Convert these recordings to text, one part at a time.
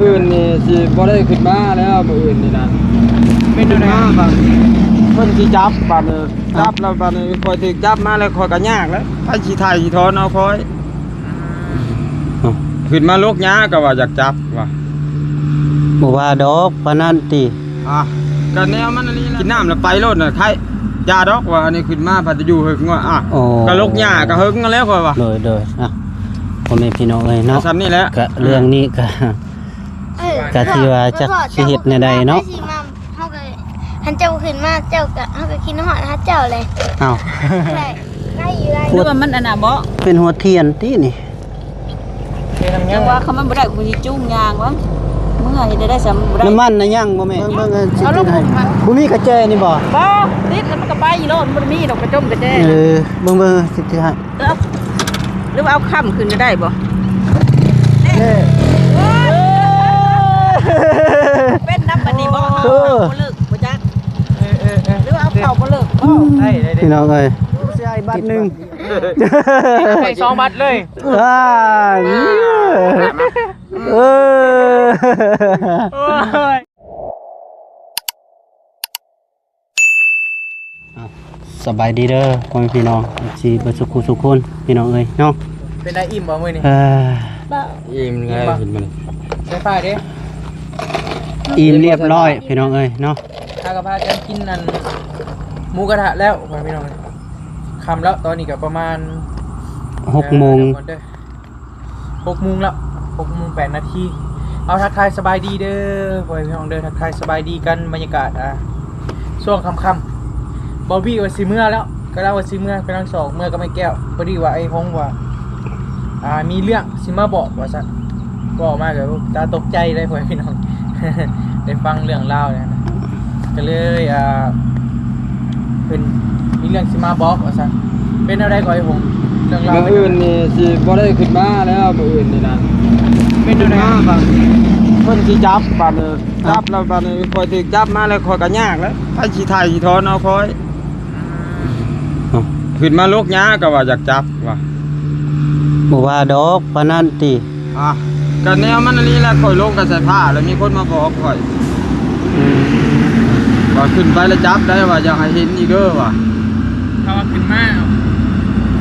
ມື້ອື່ນນີ້ຊິບໍ່ໄດ້ຂຶ້ນມາແລ້ວ ມື້ອື່ນນີ້ນະ. ເປັນແນວໃດ? ຂຶ້ນມາບັດເພິ່ນຊິຈັບ ບັດນີ້ຈັບແລ້ວ ບັດນີ້ຂ້ອຍຖືກຈັບມາແລ້ວ ຂ້ອຍກໍຍາກແລ້ວ ໃຜຊິໄຖ່ຊິຖອນເອົາຂ້ອຍ. ເອົ້າ ຂຶ້ນມາລົກຫຍ້າກໍວ່າຢາກຈັບວ່າ ບໍ່ວ່າດອກປານນັ້ນຕິ. ອ່ະ ກໍແນວມັນອັນນີ້ແຫຼະ ກິນນ້ຳແລ້ວໄປໂລດນະ ໃຄ ຢ່າດອກວ່າ ອັນນີ້ຂຶ້ນມາພັດຢູ່ເຮີກງວດ. ອ່ະ ອໍ ກໍລົກຫຍ້າກໍເຮີກຫັ້ນແຫຼະຂ້ອຍວ່າ. ໂດຍໆ ອ່ະ ພໍ່ແມ່ພີ່ນ້ອງເອີຍເນາະ ສ່ຳນີ້ແຫຼະ ກະເລື່ອງນີ້ກະ ເອີ ກະຊິວ່າຈັກຊິເຮັດແນວໃດເນາະ ເຮົາກໍ ຄັນເຈົ້າຂຶ້ນມາ ເຈົ້າກໍ ເຮົາກໍຄິດຮອດຫາເຈົ້າແຫຼະ. ອ້າວ ໄດ້ ໄດ້ຢູ່ ໄດ້. ຫຼືວ່າມັນອັນນ່າບໍ່ ເປັນຫົວທຽນຕິນີ້? ຈັ່ງວ່າຄັນມັນບໍ່ໄດ້ ກູຊິຈູງຍ່າງວ່າ ເມື່ອເຮັດໄດ້ຊ້ຳບໍ່ໄດ້. ນ້ຳມັນນະຍັງບໍ່ແມ່? ເບິ່ງໆ ຊິຕິດໃຫ້ ບໍ່ມີກະແຈນີ້ບໍ່? ບໍ່ ຕິດແລ້ວມັນກໍໄປໂລດ ມັນບໍ່ໄດ້ມີດອກກະຈົມກະແຈ. ເອີ ເບິ່ງໆ ຊິຕິດໃຫ້. ເອີ ຫຼືວ່າເອົາຄ້ຳຂຶ້ນກໍໄດ້ບໍ່? ເອີ ເປັນນຳບັດນີ້ບໍ່? ເອີ ເອົາບໍ່ເລີກບໍ່ຈັກ. ເອີໆໆ ຫຼືວ່າເອົາເຂົ້າບໍ່ເລີກບໍ່? ໄດ້ໆ ພີ່ນ້ອງເອີຍ ຊິໃຫ້ບັດໜຶ່ງ ໃຫ້ສອງບັດເລີຍ. ອ່າ ເອີ ໂອ້ຍ. ເອົ້າ ສະບາຍດີເດີພໍ່ແມ່ພີ່ນ້ອງ ເອັຟຊີ ເບິດສຸຂູສຸຄົນ ພີ່ນ້ອງເອີຍເນາະ. ເປັນໄດ ອີ່ມບໍ່ມື້ນີ້? ເອີ ອີ່ມແລ້ວ ອີ່ມບໍ່? ກິນມື້ນີ້ ໃສ່ຜ້າເດ້ ອີ່ມລຽບຮ້ອຍ ພີ່ນ້ອງເອີຍເນາະ. ພາກັນພາກັນກິນອັນໝູກະທະແລ້ວ ພໍ່ແມ່ພີ່ນ້ອງເອີຍ ຄ່ຳແລ້ວ ຕອນນີ້ກໍປະມານ ຫົກໂມງ ເອີ ເດີ ຫົກໂມງແລ້ວ ຫົກໂມງແປດນາທີ. ເອົາ ທັກທາຍສະບາຍດີເດີ ພໍ່ແມ່ພີ່ນ້ອງເດີ ທັກທາຍສະບາຍດີກັນ ບັນຍາກາດ ອ່າ ຊ່ວງຄ່ຳໆ. ບອບບີ້ວ່າຊິເມືອແລ້ວ ກຳລັງວ່າຊິເມືອ ກຳລັງສອກເມືອກັບໄອ້ແກ້ວ ພໍດີວ່າໄອ້ຫົງວ່າ ອ່າ ມີເລື່ອງຊິມາບອກວ່າຊັ້ນ. ເວົ້າມາກໍຕາຕົກໃຈເລີຍ ພໍ່ແມ່ພີ່ນ້ອງ ໄດ້ຟັງເລື່ອງລາວແລ້ວນະ ກໍເລີຍ ອ່າ ເພິ່ນມີເລື່ອງຊິມາບອກວ່າຊັ້ນ. ເປັນແນວໃດກໍໄອ້ຫົງ ເລື່ອງລາວ? ມື້ອື່ນນີ້ຊິບໍ່ໄດ້ຂຶ້ນມາແລ້ວ ມື້ອື່ນນີ້ນະ. ເປັນແນວໃດ? ຂຶ້ນມາບັດເພິ່ນຊິຈັບ ບັດນີ້ ອ່ະ ຈັບແລ້ວ ບັດນີ້ຂ້ອຍຖືກຈັບມາແລ້ວ ຂ້ອຍກໍຍາກແລ້ວ ໃຜຊິໄຖ່ຊິຖອນເອົາຂ້ອຍ. ເອົ້າ ຂຶ້ນມາລົກຫຍ້າກໍວ່າຢາກຈັບວ່າ ບໍ່ວ່າດອກປານນັ້ນຕິ. ອ່ະ ກະແນວມັນອັນນີ້ແຫຼະ ຂ້ອຍລົງກະໃສ່ຜ້າແລ້ວມີຄົນມາບອກຂ້ອຍ ອືມ ວ່າຂຶ້ນໄປແລ້ວຈັບໄດ້ ວ່າຢ່າໃຫ້ເຫັນອີກເດີວ່າ. ຖ້າວ່າຂຶ້ນມາ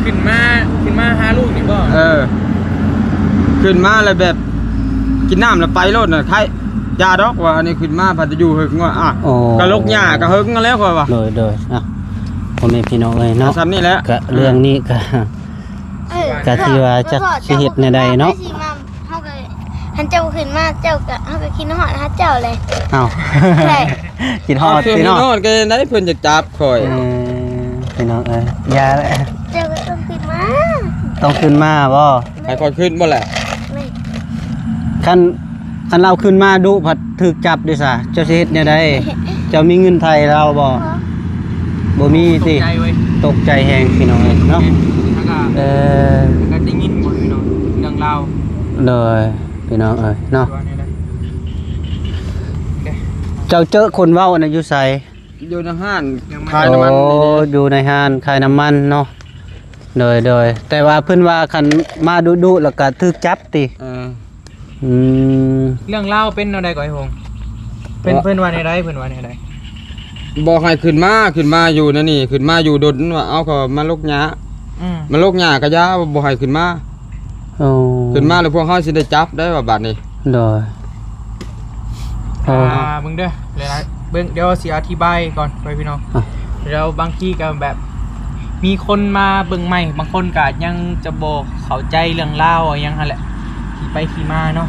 ຂຶ້ນມາ ຂຶ້ນມາຫາລູກນີ້ບໍ່? ເອີ ຂຶ້ນມາແລ້ວແບບກິນນ້ຳແລ້ວໄປໂລດນະ ໃຄ ຢ່າດອກວ່າ ອັນນີ້ຂຶ້ນມາພັດຢູ່ເຮີກງວດ. ອ່ະ ອໍ ກະລົກຫຍ້າກະເຮີກຫັ້ນແຫຼະຂ້ອຍວ່າ. ໂດຍໆ ອ່ະ ພໍ່ແມ່ພີ່ນ້ອງເອີຍເນາະ ສ່ຳນີ້ແຫຼະ ກະເລື່ອງນີ້ກະ ເອີ ກະຊິວ່າຈັກຊິເຮັດແນວໃດເນາະ ເຮົາກໍ ຄັນເຈົ້າຂຶ້ນມາ ເຈົ້າກໍ ເຮົາກໍຄິດຮອດຫາເຈົ້າແຫຼະ. ອ້າວ ແຫຼະ ຄິດຮອດຕິເນາະ ຄິດຮອດກໍໄດ້ ເພິ່ນຈະຈັບຂ້ອຍ. ເອີ ພີ່ນ້ອງເອີຍ ຢ່າແຫຼະ ເຈົ້າກໍຕ້ອງຂຶ້ນມາ ຕ້ອງຂຶ້ນມາບໍ່? ໃຫ້ຂ້ອຍຂຶ້ນບໍ່ແຫຼະ? ແມ່ນ ຄັນ ຄັນລາວຂຶ້ນມາດຸພັດຖືກຈັບເດ້ຊະ ເຈົ້າຊິເຮັດແນວໃດ? ເຈົ້າມີເງິນໄຖ່ລາວບໍ່? ບໍ່ ບໍ່ມີຕິ. ຕົກໃຈເວີຍ ຕົກໃຈແຮງພີ່ນ້ອງເອີຍເນາະ. ແມ່ນ ແລ້ວກໍ ເອີ ແລ້ວກໍໄດ້ຍິນບໍ່ພີ່ນ້ອງ ເລື່ອງລາວ? ໂດຍ ພີ່ນ້ອງເອີຍເນາະ ເຈົ້າເຈີຄົນເວົ້ານະຢູ່ໃສ? ຢູ່ໃນຮ້ານຂາຍນ້ຳມັນ. ໂອ້ ຢູ່ໃນຮ້ານຂາຍນ້ຳມັນເນາະ. ໂດຍໆ ແຕ່ວ່າເພິ່ນວ່າຄັນມາດຸໆ ແລ້ວກໍຖືກຈັບຕິ? ເອີ ອືມ ເລື່ອງລາວເປັນແນວໃດກໍໄອ້ຫົງ? ເພິ່ນ ເອີ ເພິ່ນວ່າແນວໃດ? ເພິ່ນວ່າແນວໃດ? ບໍ່ໃຫ້ຂຶ້ນມາ ຂຶ້ນມາຢູ່ໃນນີ້ ຂຶ້ນມາຢູ່ດົນວ່າ ເອົາ ເຂົາມາລົກຫຍ້າ ອືມ ມາລົກຫຍ້າກະຢ່າ ບໍ່ໃຫ້ຂຶ້ນມາ. ໂອ້ ຂຶ້ນມາແລ້ວພວກເຮົາຊິໄດ້ຈັບໄດ້ວ່າບາດນີ້. ໂດຍ ອ່າ ເບິ່ງເດີ ຫຼາຍໆ ເບິ່ງ ດຽວຊິອະທິບາຍກ່ອນໄປພີ່ນ້ອງ. ອ່ະ ແລ້ວບາງທີກໍແບບມີຄົນມາເບິ່ງໃໝ່ ບາງຄົນກໍອາດຍັງຈະບໍ່ເຂົ້າໃຈເລື່ອງລາວອີ່ຫຍັງຫັ້ນແຫຼະ ທີ່ໄປທີ່ມາເນາະ.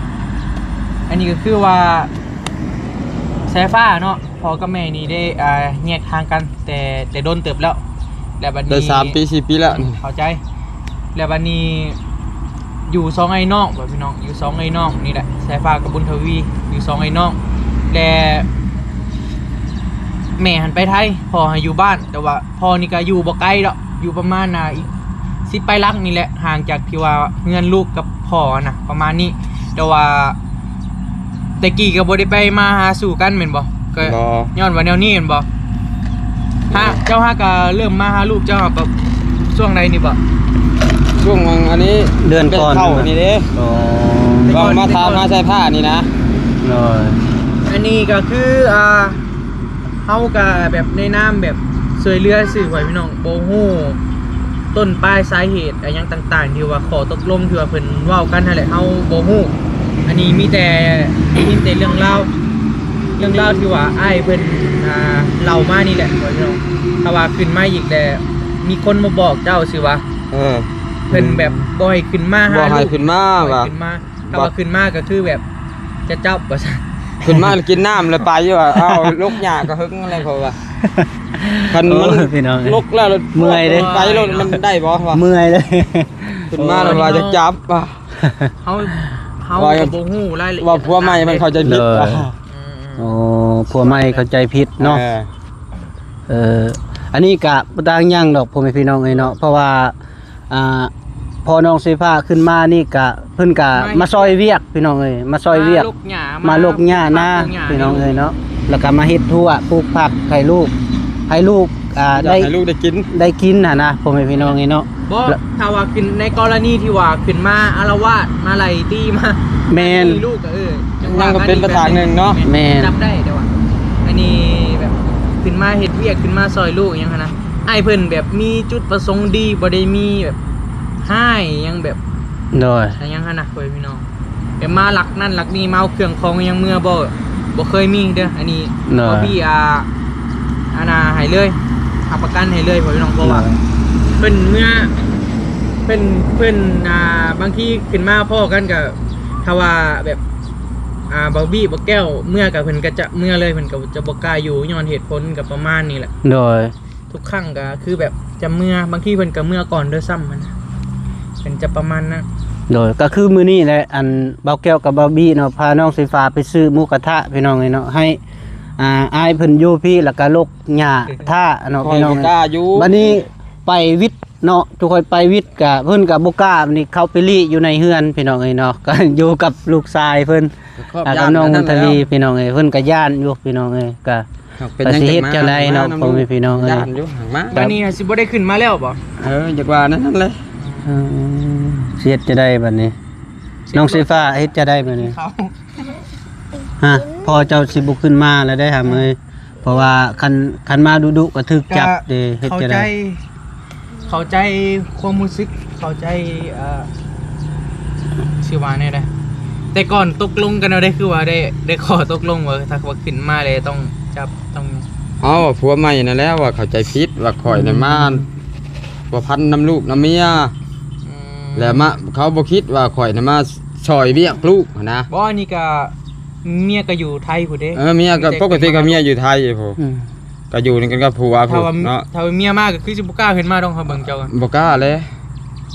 ອັນນີ້ກໍຄືວ່າ ສາຍຟ້າເນາະ ພໍ່ກັບແມ່ນີ້ໄດ້ ອ່າ ແຍກທາງກັນແຕ່ ແຕ່ດົນເຕີບແລ້ວ ແລ້ວບັດນີ້ ໄດ້ສາມປີສີ່ປີແລ້ວ ເຂົ້າໃຈ. ແລ້ວບັດນີ້ຢູ່ສອງໄອ້ນ້ອງ ພີ່ນ້ອງ ຢູ່ສອງໄອ້ນ້ອງນີ້ແຫຼະ ສາຍຟ້າກັບບຸນທະວີ ຢູ່ສອງໄອ້ນ້ອງ. ແລະ ແມ່ຫັ້ນໄປໄທ ພໍ່ໃຫ້ຢູ່ບ້ານ ແຕ່ວ່າພໍ່ນີ້ກໍຢູ່ບໍ່ໄກດອກ ຢູ່ປະມານ ອ່າ ອີກ ສິບປາຍຫຼັກນີ້ແຫຼະ ຫ່າງຈາກທີ່ວ່າເຮືອນລູກກັບພໍ່ຫັ້ນນະ ປະມານນີ້. ແຕ່ວ່າແຕ່ກີ້ກໍບໍ່ໄດ້ໄປມາຫາສູ່ກັນແມ່ນບໍ່? ກໍ ບໍ່ ຍ້ອນວ່າແນວນີ້ແມ່ນບໍ່? ຫາ ເຈົ້າຫາກໍເລີ່ມມາຫາລູກເຈົ້າ ແບບຊ່ວງໃດນີ້ບໍ່? ຊ່ວງອັນນີ້ ເດືອນກ່ອນ ເດືອນເຂົ້ານີ້ເດ້. ອໍ ເວົ້າມາຖາມຫາສາຍຟ້ານີ້ນະ. ໂດຍ ອັນນີ້ກໍຄື ອ່າ ເຮົາກໍແບບໃນນາມແບບຊ່ວຍເຫຼືອຊື່ ພໍ່ແມ່ພີ່ນ້ອງ ບໍ່ຮູ້ຕົ້ນປາຍສາເຫດອີ່ຫຍັງຕ່າງໆ ທີ່ວ່າຂໍ້ຕົກລົງທີ່ວ່າເພິ່ນເວົ້າກັນຫັ້ນແຫຼະ ເຮົາບໍ່ຮູ້. ອັນນີ້ມີແຕ່ ມີແຕ່ເລື່ອງລາວ ເລື່ອງລາວທີ່ວ່າອ້າຍເພິ່ນ ອ່າ ເລົ່າມານີ້ແຫຼະ ພໍ່ແມ່ພີ່ນ້ອງ. ຖ້າວ່າຂຶ້ນມາອີກແລ້ວ ມີຄົນມາບອກເຈົ້າຊື່ວ່າ ເອີ ເພິ່ນແບບບໍ່ໃຫ້ຂຶ້ນມາຫາ ບໍ່ໃຫ້ຂຶ້ນມາ ລູກ ບໍ່ໃຫ້ ວ່າ ຂຶ້ນມາ ຖ້າວ່າຂຶ້ນມາກໍຄືແບບຈະຈັບວ່າຊັ້ນ ຂຶ້ນມາແລ້ວກິນນ້ຳແລ້ວໄປວ່າ ເອົາ ລົກຫຍ້າກໍເຫິງແລ້ວ ເພາະວ່າ ຄັນມັນ ໂອ້ຍ ພີ່ນ້ອງເອີຍ ລົກແລ້ວ ເມື່ອຍເດ້ ໄປໂລດ ມັນໄດ້ບໍ່ວະ ເມື່ອຍເດ້ ຂຶ້ນມາແລ້ວວ່າຈະຈັບວ່າ ເຮົາ ເຮົາກໍບໍ່ຮູ້ລາຍລະອຽດ ວ່າຜົວໃໝ່ມັນເຂົ້າໃຈຜິດ ເອີ ວ່າ ອືມໆ ໂອ້ ຜົວໃໝ່ເຂົ້າໃຈຜິດເນາະ ເອີ ເອີ ອັນນີ້ກະບໍ່ຕ່າງຫຍັງດອກ ພໍ່ແມ່ພີ່ນ້ອງເອີຍເນາະ ເພາະວ່າ ອ່າ ພໍນ້ອງສາຍຟ້າຂຶ້ນມານີ້ກະ ເພິ່ນກະມາຊ່ອຍວຽກ ພີ່ນ້ອງເອີຍ ມາຊ່ອຍວຽກ ມາລົກຫຍ້າ ມາລົກຫຍ້ານາ ມາປູກຫຍ້າ ພີ່ນ້ອງເອີຍເນາະ ແລ້ວກະມາເຮັດທົ່ວ ປູກຜັກໃຫ້ລູກ ໃຫ້ລູກ ອ່າ ຢາກໃຫ້ລູກໄດ້ກິນ ໄດ້ ໄດ້ກິນຫັ້ນນະ ພໍ່ແມ່ພີ່ນ້ອງເອີຍເນາະ. ບໍ່ ຖ້າວ່າຂຶ້ນໃນກໍລະນີທີ່ວ່າຂຶ້ນມາອາລະວາດ ມາໄລ່ຕີ ມາ ແມ່ນ ຕີລູກ ເອີ ຍັງກໍເປັນປະທານໜຶ່ງເນາະ ແມ່ນ ແມ່ນ ຈັບໄດ້ ແຕ່ວ່າອັນນີ້ແບບຂຶ້ນມາເຮັດວຽກ ຂຶ້ນມາຊ່ອຍລູກຫຍັງຫັ້ນນະ ອ້າຍເພິ່ນແບບມີຈຸດປະສົງດີ ບໍ່ໄດ້ມີແບບຮ້າຍຫຍັງແບບ ໂດຍ ຫຍັງຫັ້ນນະ ພໍ່ແມ່ພີ່ນ້ອງ ແບບມາລັກນັ້ນລັກນີ້ ມາເອົາເຄື່ອງຂອງຫຍັງເມືອບໍ່ ບໍ່ເຄີຍມີເດີ ອັນນີ້ ໂດຍ ພໍ່ບີ ອ່າ ອັນນ່າໃຫ້ເລີຍ ຮັບປະກັນໃຫ້ເລີຍ ພໍ່ແມ່ພີ່ນ້ອງ ເພາະວ່າ ໂດຍ ເພິ່ນເມືອ ເພິ່ນ ເພິ່ນ ອ່າ ບາງທີຂຶ້ນມາພໍ້ກັນກໍ ຖ້າວ່າແບບ ອ່າ ບ່າວບີ ບ່າວແກ້ວເມືອກໍ ເພິ່ນກໍຈະເມືອເລີຍ ເພິ່ນກໍຈະບໍ່ກ້າຢູ່ ຍ້ອນເຫດຜົນກໍປະມານນີ້ແຫຼະ ໂດຍ. ທຸກຄັ້ງກໍຄືແບບຈະເມືອ ບາງທີເພິ່ນກໍເມືອກ່ອນດ້ວຍຊ້ຳຫັ້ນນະ ເພິ່ນຈະປະມານນັ້ນ. ໂດຍ ກໍຄືມື້ນີ້ແຫຼະ ອັນບ່າວແກ້ວກັບບ່າວບີເນາະ ພານ້ອງສາຍຟ້າໄປຊື້ໝູກະທະ ພີ່ນ້ອງເອີຍເນາະ ໃຫ້ ອ່າ ອ້າຍເພິ່ນຢູ່ພີ້ ແລ້ວກໍລົກຫຍ້າຖ້າເນາະ ພີ່ນ້ອງເອີຍ. ບັດນີ້ໄປວິດເນາະ ທຸກຄົນໄປວິດກະ ເພິ່ນກະບໍ່ກ້າ ບັດນີ້ເຂົາໄປລີ້ຢູ່ໃນເຮືອນ ພີ່ນ້ອງເອີຍເນາະ ກໍຢູ່ກັບລູກຊາຍເພິ່ນ ແລ້ວກໍນ້ອງມົນທະວີ ພີ່ນ້ອງເອີຍ ເພິ່ນກໍຢ້ານຢູ່ ພີ່ນ້ອງເອີຍ ກໍ ເປັນຫຍັງ ກໍຊິເຮັດຈັ່ງໃດເນາະ ພໍ່ແມ່ພີ່ນ້ອງເອີຍ ຢ້ານຢູ່ ຫາກມາ ບັດນີ້ຊິບໍ່ໄດ້ຂຶ້ນມາແລ້ວບໍ່? ເອີ ຢາກວ່າແນວນັ້ນແຫຼະ ເອີ ຊິເຮັດຈັ່ງໃດບັດນີ້ ນ້ອງສາຍຟ້າເຮັດຈັ່ງໃດບັດນີ້? ຮະ ພໍ່ເຈົ້າຊິບໍ່ຂຶ້ນມາແລ້ວໄດ໋ຫຳເອີຍ ເພາະວ່າຄັນ ຄັນມາດຸໆກໍຖືກຈັບເດ້ ເຮັດຈັ່ງໃດ? ເຂົ້າໃຈ ເຂົ້າໃຈຄວາມຮູ້ສຶກ ເຂົ້າໃຈ ເອີ ຊິວ່າແນວໃດ ແຕ່ກ່ອນຕົກລົງກັນແນວໃດ ຄືວ່າໄດ້ ໄດ້ຂໍ້ຕົກລົງວ່າ ຖ້າວ່າຂຶ້ນມາແລ້ວຕ້ອງຈັບ ຕ້ອງ ເອົາ ຜົວໃໝ່ນັ້ນແຫຼະວ່າເຂົ້າໃຈຜິດ ວ່າຂ້ອຍນະ ອືມ ມາພົວພັນນຳລູກນຳເມຍ ອືມ ແລ້ວມາ ເຂົາບໍ່ຄິດວ່າຂ້ອຍນະມາຊ່ອຍວຽກລູກຫັ້ນນະ. ບໍ່ ອັນນີ້ກະ ເມຍກໍຢູ່ໄທພຸ້ນເດ້ ເອີ ເມຍກໍ ມີແຕ່ ປົກກະຕິກໍເມຍຢູ່ໄທພຸ້ນ ອືມ ກໍຢູ່ນຳກັນກັບຜົວພຸ້ນເນາະ ຖ້າວ່າເມຍມາກໍຄືຊິບໍ່ກ້າຂຶ້ນມາດອກ ເຮົາເບິ່ງເຈົ້າ ບໍ່ກ້າແຫຼະ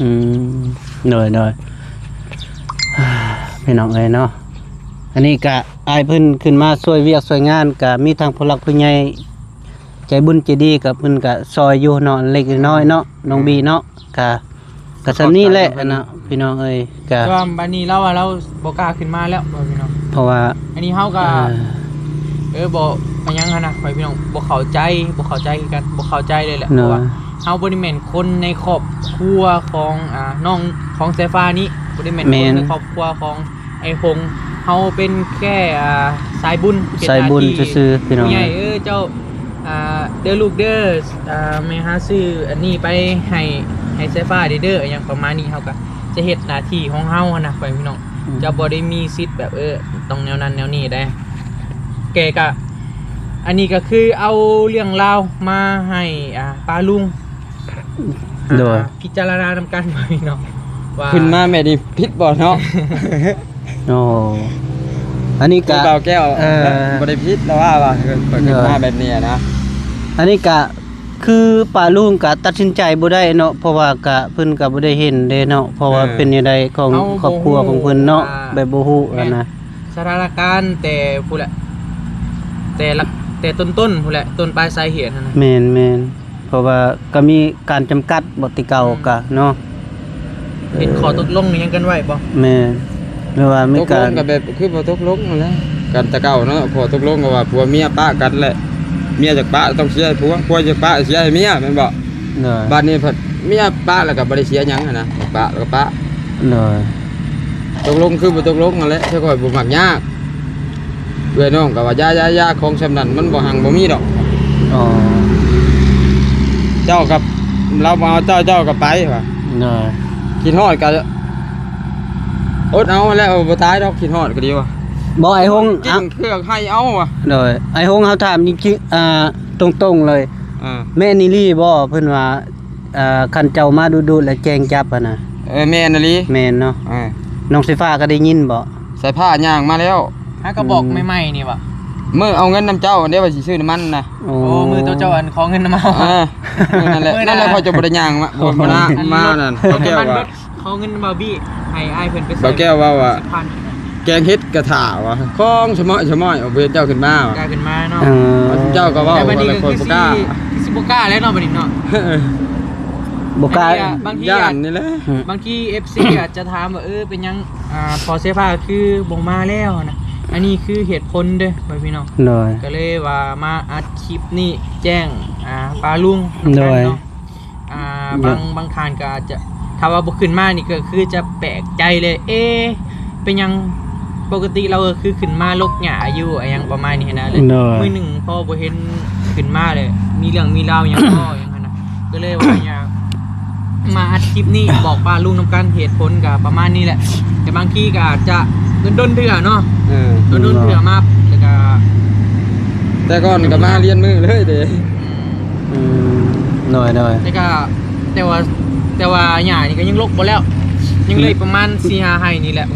ອືມ ໂດຍໆ ພີ່ນ້ອງເອີຍເນາະ ອັນນີ້ກະອ້າຍເພິ່ນຂຶ້ນມາຊ່ວຍວຽກຊ່ວຍງານ ກະມີທັງຜູ້ຫຼັກຜູ້ໃຫຍ່ໃຈບຸນໃຈດີ ກະເພິ່ນກະຊ່ອຍຢູ່ເນາະ ເລັກນ້ອຍເນາະ ນ້ອງບີເນາະ ກະ ກະສ່ຳນີ້ແຫຼະເນາະ ພີ່ນ້ອງເອີຍ ກະ ແຕ່ວ່າບັດນີ້ລາວວ່າລາວບໍ່ກ້າຂຶ້ນມາແລ້ວ ພໍ່ແມ່ພີ່ນ້ອງ ເພາະວ່າ ອັນນີ້ເຮົາກໍ ເອີ ເອີ ບໍ່ ບໍ່ຫຍັງຫັ້ນນະ ພໍ່ແມ່ພີ່ນ້ອງ ບໍ່ເຂົ້າໃຈ ບໍ່ເຂົ້າໃຈຄືກັນ ບໍ່ເຂົ້າໃຈເລີຍແຫຼະ ເນາະ ເພາະວ່າເຮົາບໍ່ໄດ້ແມ່ນຄົນໃນຄອບຄົວຂອງ ອ່າ ນ້ອງຂອງສາຍຟ້ານີ້ ບໍ່ໄດ້ແມ່ນຄົນໃນຄອບຄົວຂອງ ໄອ້ຫົງ ເຮົາເປັນແຄ່ ອ່າ ສາຍບຸນ ສາຍບຸນຊື່ໆ ພີ່ນ້ອງ ຜູ້ໃຫຍ່ ເອີ ເຈົ້າ ອ່າ ເດີລູກເດີ ອ່າ ແມ່ຫາຊື້ອັນນີ້ໄປໃຫ້ ໃຫ້ສາຍຟ້າເດີ ອີ່ຫຍັງປະມານນີ້ ເຮົາກໍຈະເຮັດໜ້າທີ່ຂອງເຮົາຫັ້ນນະ ພໍ່ແມ່ພີ່ນ້ອງ ອືມ ຈະບໍ່ໄດ້ມີສິດແບບ ເອີ ຕ້ອງແນວນັ້ນແນວນີ້ເດ້ ແກກໍ ອັນນີ້ກໍຄືເອົາເລື່ອງລາວມາໃຫ້ ອ່າ ປ້າລຸງ ໂດຍ ອ່າ ພິຈາລະນານຳກັນ ພີ່ນ້ອງ ວ່າຂຶ້ນມາແບບນີ້ຜິດບໍ່ເນາະ? ໂອ້ ອັນນີ້ກະ ຄືບ່າວແກ້ວ ເອີ ບໍ່ໄດ້ຜິດລະວ່າ ວ່າເພິ່ນຂຶ້ນມາແບບນີ້ນະ ອັນນີ້ກະຄືປ້າລຸງກະຕັດສິນໃຈບໍ່ໄດ້ເນາະ ເພາະວ່າກະ ເພິ່ນກະບໍ່ໄດ້ເຫັນເດ້ເນາະ ເພາະວ່າ ເອີ ເປັນແນວໃດຂອງຄອບຄົວຂອງເພິ່ນເນາະ ເຮົາບໍ່ຮູ້ວ່າ ແບບບໍ່ຮູ້ຫັ້ນນະ ສະຖານະການແຕ່ພຸ້ນແຫຼະ ແຕ່ ແຕ່ຕົ້ນໆ ພຸ້ນແຫຼະ ຕົ້ນປາຍສາເຫດຫັ້ນນະ ແມ່ນໆ. ເພາະວ່າກໍມີການຈຳກັດບໍ່ ແຕ່ເກົ່າ ອືມ ກະເນາະ ເຮັດຂໍ້ຕົກລົງອີ່ຫຍັງກັນໄວ້ບໍ່? ແມ່ນ ຫຼືວ່າມີການຕົກລົງກໍແບບຄືບໍ່ຕົກລົງນັ້ນແຫຼະ ກັນແຕ່ເກົ່າເນາະ ຂໍ້ຕົກລົງກໍວ່າຜົວເມຍປະກັນແຫຼະ ເມຍຢາກປະຕ້ອງເສຍໃຫ້ຜົວ ຜົວຢາກປະເສຍໃຫ້ເມຍ ແມ່ນບໍ່? ໂດຍ ບາດນີ້ພັດເມຍປະແລ້ວກໍບໍ່ໄດ້ເສຍຫຍັງຫັ້ນນະ ປະແລ້ວກໍປະ ໂດຍ ຕົກລົງຄືບໍ່ຕົກລົງນັ້ນແຫຼະ ແຕ່ຂ້ອຍບໍ່ມັກຍາກ ເອື້ອຍນ້ອງກໍວ່າ ຢ່າໆໆ ຂອງສ່ຳນັ້ນມັນບໍ່ຮັ່ງບໍ່ມີດອກ. ອໍ ເຈົ້າກັບລາວບໍ່ເອົາເຈົ້າ ເຈົ້າກໍໄປວ່າ. ໂດຍ ຄິດຮອດກໍອົດເອົາແລ້ວ ບໍ່ຕາຍດອກ ຄິດຮອດກໍດີວ່າ. ບໍ່ ອ້າຍຫົງ ຈິ້ງເຄືອກໃຫ້ເອົາວ່າ. ໂດຍ ອ້າຍຫົງ ເຮົາຖາມຈິງໆ ອ່າ ຕົງໆເລີຍ ອ່າ ແມ່ນອີ່ຫຼີບໍ່ ເພິ່ນວ່າ ອ່າ ຄັນເຈົ້າມາດຸໆ ແລ້ວແຈ້ງຈັບຫັ້ນນະ? ເອີ ແມ່ນອີ່ຫຼີ. ແມ່ນເນາະ. ອ່າ ນ້ອງສາຍຟ້າກໍໄດ້ຍິນບໍ່? ສາຍຟ້າຍ່າງມາແລ້ວ ຫາກະບອກ ອືມ ໃໝ່ໆນີ້ຫວາ? ມື້ເອົາເງິນນຳເຈົ້າເດ້ ວ່າຊິຊື້ນ້ຳມັນນະ. ໂອ້ ໂອ້ ມື້ໂຕເຈົ້າອັນຂໍເງິນນຳເຮົາ. ເອີ ມື້ນັ້ນແຫຼະ ມື້ນັ້ນແຫຼະ ຂ້ອຍຈະບໍ່ໄດ້ຍ່າງມາ ບໍ່ ບໍ່ນະ ມານັ້ນ ບໍ່ແກ້ວວ່າ ເງິນມັນເບິດ ຂໍເງິນບ່າວບີ ໃຫ້ອ້າຍເພິ່ນໄປໃສ່ ບ່າວແກ້ວເວົ້າວ່າ ສິບພັນ ແກງເຫັດກະຖ້າວ່າ ຂອງສະໝ້ອຍສະໝ້ອຍ ເອົາເພິ່ນເຈົ້າຂຶ້ນມາວ່າ ກະຂຶ້ນມາເນາະ. ເອີ ເຈົ້າກໍເວົ້າ ແຕ່ບັດນີ້ກໍຄືຊິ ຂ້ອຍບໍ່ກ້າ ຄືຊິບໍ່ກ້າແລ້ວເນາະ ບັດນີ້ເນາະ ບໍ່ກ້າ ບາງທີ ຢ້ານນີ້ແຫຼະ. ອືມ ບາງທີເອັຟຊີອາດຈະຖາມວ່າ ເອີ ເປັນຫຍັງ ອ່າ ພໍ່ເສຍຜ້າຄືບໍ່ມາແລ້ວນະ? ອັນນີ້ຄືເຫດຜົນເດີ້ ພໍ່ແມ່ພີ່ນ້ອງ. ໂດຍ ກໍເລີຍວ່າມາອັດຄລິບນີ້ແຈ້ງ ອ່າ ປ້າລຸງນຳກັນເນາະ. ໂດຍ ອ່າ ບາງ ບາງທ່ານກໍອາດຈະ ຖ້າວ່າບໍ່ຂຶ້ນມານີ້ກໍຄືຈະແປກໃຈເລີຍ ເອ ເປັນຫຍັງ ປົກກະຕິລາວກໍຄືຂຶ້ນມາລົກຫຍ້າຢູ່ ອີ່ຫຍັງປະມານນີ້ຫັ້ນນະ. ໂດຍ ມື້ໜຶ່ງພໍບໍ່ເຫັນຂຶ້ນມາເລີຍ ມີເລື່ອງມີລາວຫຍັງບໍ່ ຫຍັງຫັ້ນນະ. ກໍເລີຍວ່າຢາກມາອັດຄລິບນີ້ ບອກປ້າລຸງນຳກັນ ເຫດຜົນກໍປະມານນີ້ແຫຼະ. ແຕ່ບາງທີກໍອາດຈະດົນໆເທື່ອເນາະ. ເອີ ດົນໆເທື່ອມາ ແລ້ວກໍ ແຕ່ກ່ອນກໍມາລຽນມື້ເລີຍເດ້. ອືມ ອືມ ໂດຍໆ ແຕ່ກໍ ແຕ່ວ່າ ແຕ່ວ່າຫຍ້ານີ້ກໍຍັງລົກບໍ່ແລ້ວ ຍັງເຫຼືອອີກປະມານສີ່ຫ້າໄຮ່ນີ້ແຫຼະ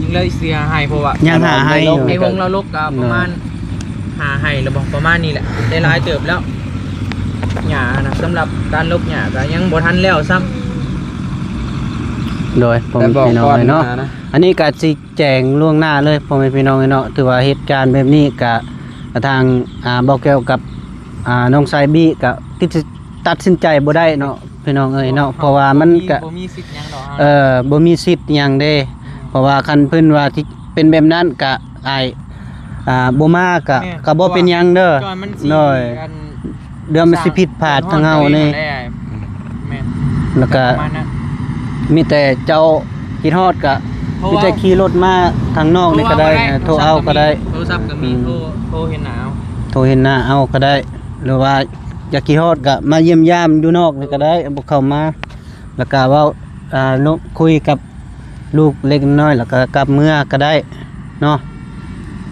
ຍັງເຫຼືອສີ່ຫ້າໄຮ່ ເພາະວ່າຍັງຫ້າໄຮ່ຢູ່ ໄອ້ຫົງລາວລົກກໍປະມານ ໂດຍ ຫ້າໄຮ່ແລ້ວບໍ່ ປະມານນີ້ແຫຼະ ໄດ້ຫຼາຍເຕີບແລ້ວ. ຫຍ້ານະ ສຳລັບການລົກຫຍ້າກໍຍັງບໍ່ທັນແລ້ວຊ້ຳ. ໂດຍ ພໍ່ແມ່ພີ່ນ້ອງເອີຍເນາະ ອັນນີ້ກໍຊິແຈ້ງລ່ວງໜ້າເລີຍ ພໍ່ແມ່ພີ່ນ້ອງເອີຍເນາະ ຖືວ່າເຫດການແບບນີ້ກໍທາງ ອ່າ ບ່າວແກ້ວກັບ ອ່າ ນ້ອງຊາຍບີກໍຕິດ ຕັດສິນໃຈບໍ່ໄດ້ເນາະ ພີ່ນ້ອງເອີຍເນາະ ເພາະວ່າມັນກະ ບໍ່ມີ ບໍ່ມີສິດຫຍັງດອກ ເອີ ບໍ່ມີສິດຫຍັງເດ້. ອືມ ເພາະວ່າຄັນເພິ່ນວ່າຊິເປັນແບບນັ້ນກະ ອ້າຍ ອ່າ ບໍ່ມາກະ ແມ່ນ ກະບໍ່ເປັນຫຍັງເດີ ເພາະວ່າ ໂດຍ ເລື່ອງມັນຊິຜິດພາດທາງເຮົານີ້ ແມ່ນ ແລ້ວກະ ປະມານນັ້ນ ມີແຕ່ເຈົ້າຄິດຮອດກະ ມີແຕ່ຂີ່ລົດມາທາງນອກນີ້ກະໄດ້ ໂທເອົາກະໄດ້ ໂທລະສັບກະມີ ອືມ ໂທ ໂທເຫັນໜ້າເອົາ ໂທເຫັນໜ້າເອົາກະໄດ້ ຫຼືວ່າ ຢາກຄິດຮອດກໍມາຢ້ຽມຢາມຢູ່ນອກນີ້ກໍໄດ້ ບໍ່ເຂົ້າມາ ແລ້ວກໍເວົ້າ ອ່າ ລົມ ຄຸຍກັບລູກເລັກນ້ອຍ ແລ້ວກໍກັບເມືອກໍໄດ້ເນາະ.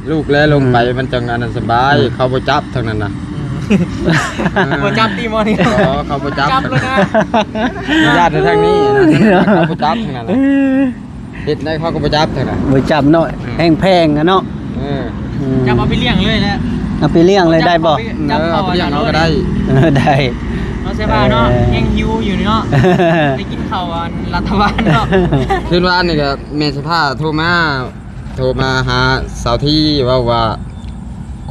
ລູກແລລົງໄປ ອືມ ມັນຈັ່ງອັນນັ້ນສະບາຍ ອືມ ເຂົາບໍ່ຈັບທາງນັ້ນນະ. ອືມ ເອີ ບໍ່ຈັບຕິໝໍນີ້ ເອີ ເຂົາບໍ່ຈັບ ຈັບເລີຍນະ ຢ້ານແຕ່ທາງນີ້ນະ ເຂົາບໍ່ຈັບທາງນັ້ນນະ. ເອີ ເຮັດໄດ້ເຂົາກໍບໍ່ຈັບເທື່ອນະ ບໍ່ຈັບເນາະ ເອີ ແຮງແພງນະເນາະ. ເອີ ອືມ ຈັບເອົາໄປລ້ຽງເລີຍແຫຼະ ເອົາໄປລ້ຽງເລີຍໄດ້ບໍ່? ເອີ ເອົາໄປລ້ຽງເອົາກໍໄດ້ ເອີ ໄດ້ເນາະ ເສຍບາເນາະ. ເອີ ຍັງຫິວຢູ່ເນາະ ໄດ້ກິນເຂົ້າອັນລັດຖະບານເນາະ. ຄືວານນີ້ກໍແມ່ສະພາໂທມາ ໂທມາຫາສາວທີ ເວົ້າວ່າ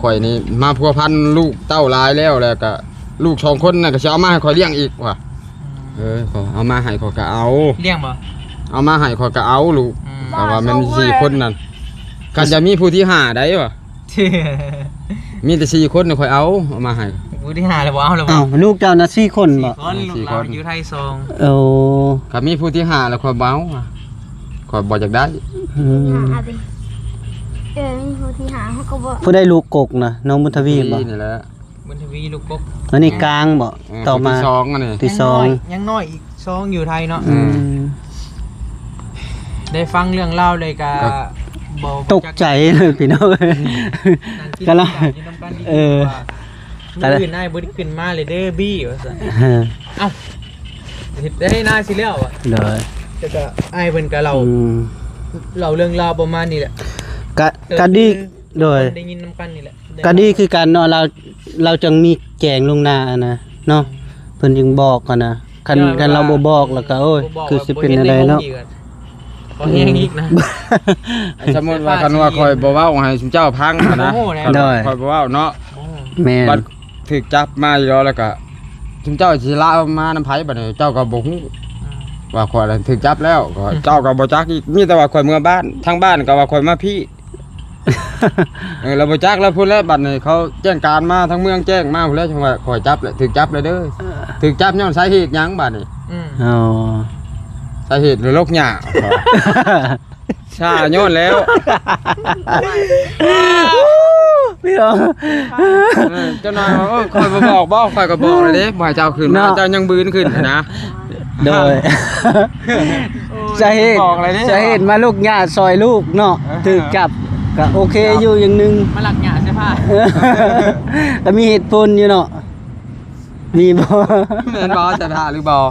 ຂ້ອຍນີ້ມາພົວພັນລູກເຕົ້າຫຼາຍແລ້ວ ແລ້ວກໍລູກສອງຄົນນັ້ນກໍຊິເອົາມາໃຫ້ຂ້ອຍລ້ຽງອີກວ່າ. ອືມ ເອີ ເອົາມາໃຫ້ຂ້ອຍກໍເອົາ ລ້ຽງບໍ່? ເອົາມາໃຫ້ຂ້ອຍກໍເອົາລູກ ອືມ ເພາະວ່າມັນມີສີ່ຄົນນັ້ນ ຄັນຈະມີຜູ້ທີຫ້າໄດ້ຫວາ? ມີແຕ່ສີ່ຄົນຂ້ອຍເອົາ ເອົາມາໃຫ້ ຜູ້ທີຫ້າແລ້ວບໍ່ເອົາແລ້ວບໍ່? ເອົ້າ ລູກເຈົ້ານະສີ່ຄົນບໍ່? ສີ່ຄົນ ເອີ ສີ່ຄົນ ຢູ່ໄທສອງ. ໂອ້ ຄັນມີຜູ້ທີຫ້າແລ້ວຂ້ອຍບໍ່ເອົາ ຂ້ອຍບໍ່ຢາກໄດ້. ອືມ ເອີ ມີຜູ້ທີຫ້າເຮົາກໍບໍ່ ຜູ້ໃດລູກກົກນະ ນ້ອງບຸນທະວີບໍ່? ນີ້ແຫຼະ ບຸນທະວີລູກກົກ ອັນນີ້ກາງບໍ່? ເອີ ຕໍ່ມາທີສອງ ອັນນີ້ທີສອງ ຍັງນ້ອຍ ຍັງນ້ອຍອີກສອງຢູ່ໄທເນາະ. ອືມ ອືມ ໄດ້ຟັງເລື່ອງລາວເລີຍກະ ກໍບໍ່ ຕົກໃຈເລີຍພີ່ນ້ອງ ກະລະ ເອີ ມື້ອື່ນອ້າຍບໍ່ໄດ້ຂຶ້ນມາເລີຍເດີບີວ່າຊັ້ນ. ເອີ ເອົ້າ ເຮັດໄດ້ນາຊິແລ້ວອະ ໂດຍ ແຕ່ກະອ້າຍເພິ່ນກະເລົ່າ ອືມ ເລົ່າເລື່ອງລາວປະມານນີ້ແຫຼະ ກະ ເອີ ກະດີ ໂດຍ ໄດ້ຍິນນຳກັນນີ້ແຫຼະ ກໍດີຄືກັນເນາະ ລາວ ລາວຈັ່ງມີແຈ້ງລ່ວງໜ້າຫັ້ນນະເນາະ ເພິ່ນຈຶ່ງບອກຫັ້ນນະ. ຄັນ ຄັນລາວບໍ່ບອກແລ້ວກໍ ໂອ້ຍ ຄືຊິເປັນແນວໃດເນາະ ຂໍແຮງອີກນະ. ອືມ ສົມມຸດວ່າຄັນວ່າຂ້ອຍບໍ່ເວົ້າໃຫ້ຊຸມເຈົ້າຟັງຫັ້ນນະ ໂດຍ ຂ້ອຍບໍ່ເວົ້າເນາະ ແມ່ນ ບັດຖືກຈັບມາຢູ່ແລ້ວ ແລ້ວກໍຊຸມເຈົ້າຊິລາວມານຳໃຜບັດນີ້ ເຈົ້າກໍບໍ່ຮູ້ ອືມ ວ່າຂ້ອຍຖືກຈັບແລ້ວ ເຈົ້າກໍບໍ່ຈັກອີກ ມີແຕ່ວ່າຂ້ອຍເມືອບ້ານ ທາງບ້ານກໍວ່າຂ້ອຍມາພີ້ ເອີ ລາວບໍ່ຈັກແລ້ວພຸ້ນແຫຼະ ບັດນີ້ເຂົາແຈ້ງການມາ ທາງເມືອງແຈ້ງມາພຸ້ນແຫຼະ ຈັ່ງວ່າຂ້ອຍຈັບແຫຼະ ຖືກຈັບແລ້ວເດີ. ເອີ ຖືກຈັບຍ້ອນສາເຫດຫຍັງບັດນີ້? ອືມ ອໍ ສາເຫດລົກຫຍ້າ ຊ້າຍ້ອນແລ້ວ. ໂອ້ ພີ່ນ້ອງ ເອີ ເຈົ້ານ້ອຍວ່າ ໂອ້ຍ ຂ້ອຍບໍ່ບອກບໍ ຂ້ອຍກໍບອກແລ້ວເດ້ ບໍ່ໃຫ້ເຈົ້າຂຶ້ນມາ ເນາະ ເຈົ້າຍັງບືນຂຶ້ນຫັ້ນນະ ໂດຍ ສາເຫດ ບອກແລ້ວເດ້ ສາເຫດມາລຸກຫຍ້າຊ່ອຍລູກເນາະ ເອີ ຖືກຈັບ ກໍໂອເຄຢູ່ຢ່າງໜຶ່ງ ມາລັກຫຍ້າເສຍຜ້າ ກໍມີເຫດຜົນຢູ່ເນາະ ມີບໍ່ ແມ່ນບໍ່ ສະຖານຫຼືບໍ່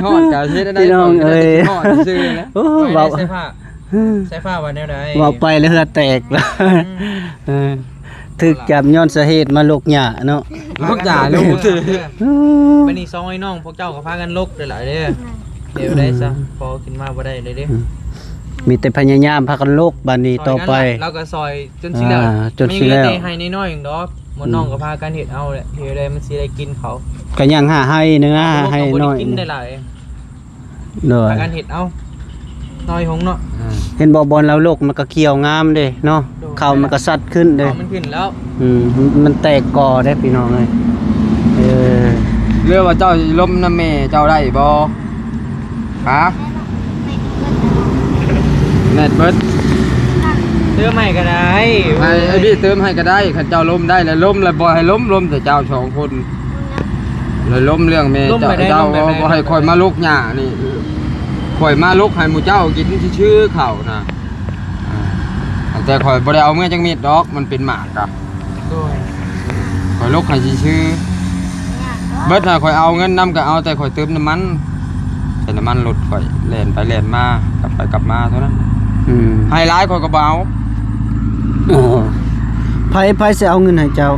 ຮອດກໍເຮັດໄດ້ ພີ່ນ້ອງເອີຍ ຮອດຊື່ນະ ໂອ້ ເວົ້າ ສາຍຟ້າ ສາຍຟ້າວ່າແນວໃດ ເວົ້າໄປແລ້ວເຫື່ອແຕກ ອືມ ເອີ ຖືກຈັບຍ້ອນສາເຫດມາຫຼົກຫຍ້າເນາະ ຫຼົກຫຍ້າ ຫຼົກ ອືມ ບັດນີ້ສອງອ້າຍນ້ອງພວກເຈົ້າກໍພາກັນຫຼົກຫຼາຍໆເດີ ແນວໃດຊະ ພໍຂຶ້ນມາບໍ່ໄດ້ເລີຍເດ້ ອືມ ມີແຕ່ພະຍາຍາມພາກັນຫຼົກ ບັດນີ້ຕໍ່ໄປ ລາວກໍຊ່ອຍຈົນຊິແລ້ວ ຈົນຊິແລ້ວ ມີແຕ່ໄຮ່ນ້ອຍໆດອກ ໝູ່ນ້ອງກໍພາກັນເຮັດເອົາແຫຼະ ເຮັດໃດມັນຊິໄດ້ກິນເຂົ້າ ກໍຍັງຫາໄຮ່ໜຶ່ງນະ ໄຮ່ນ້ອຍ ກິນໄດ້ຫຼາຍ ໂດຍ ພາກັນເຮັດເອົາ ນ້ອຍຫົງເນາະ ເຫັນບໍ່ ບ່ອນລາວຫຼົກມັນກໍຂຽວງາມເດ້ເນາະ ໂດຍ ເຂົ້າມັນກໍຊັດຂຶ້ນເດ້ ເຂົ້າມັນຂຶ້ນແລ້ວ ອືມ ມັນແຕກກໍເດ້ພີ່ນ້ອງເອີຍ ເອີ ຫຼືວ່າເຈົ້າລົມນຳແມ່ເຈົ້າໄດ້ບໍ່ ຮະ ແມັດເບິດ ເຕີມໃຫ້ກໍໄດ້ ໃຫ້ອ້າຍບີເຕີມໃຫ້ກໍໄດ້ ຄັນເຈົ້າລົມໄດ້ແລ້ວ ລົມແລ້ວບໍ່ໃຫ້ລົມ ລົມແຕ່ເຈົ້າສອງຄົນ ແລ້ວລົມເລື່ອງແມ່ເຈົ້າ ລົມໄປໄດ້ ເຈົ້າ ລົມໄປໄດ້ ບໍ່ໃຫ້ຂ້ອຍມາຫຼົກຫຍ້ານີ້ ຂ້ອຍມາຫຼົກໃຫ້ໝູ່ເຈົ້າກິນຊື່ໆເຂົ້ານະ ອ່າ ແຕ່ຂ້ອຍບໍ່ໄດ້ເອົາເມືອຈັກເມັດດອກ ມັນເປັນໝາກກະ ໂດຍ ຂ້ອຍຫຼົກໃຫ້ຊື່ໆ ເບິດນະ ຂ້ອຍເອົາເງິນນຳກໍເອົາ ແຕ່ຂ້ອຍເຕີມນ້ຳມັນ ໃສ່ນ້ຳມັນລົດຂ້ອຍ ແລ່ນໄປແລ່ນມາ ກັບໄປກັບມາເທົ່ານັ້ນ ອືມ ໃຫ້ຫຼາຍຂ້ອຍກໍບໍ່ເອົາ ອໍ ໃຜ ໃຜຊິເອົາເງິນໃຫ້ເຈົ້າ?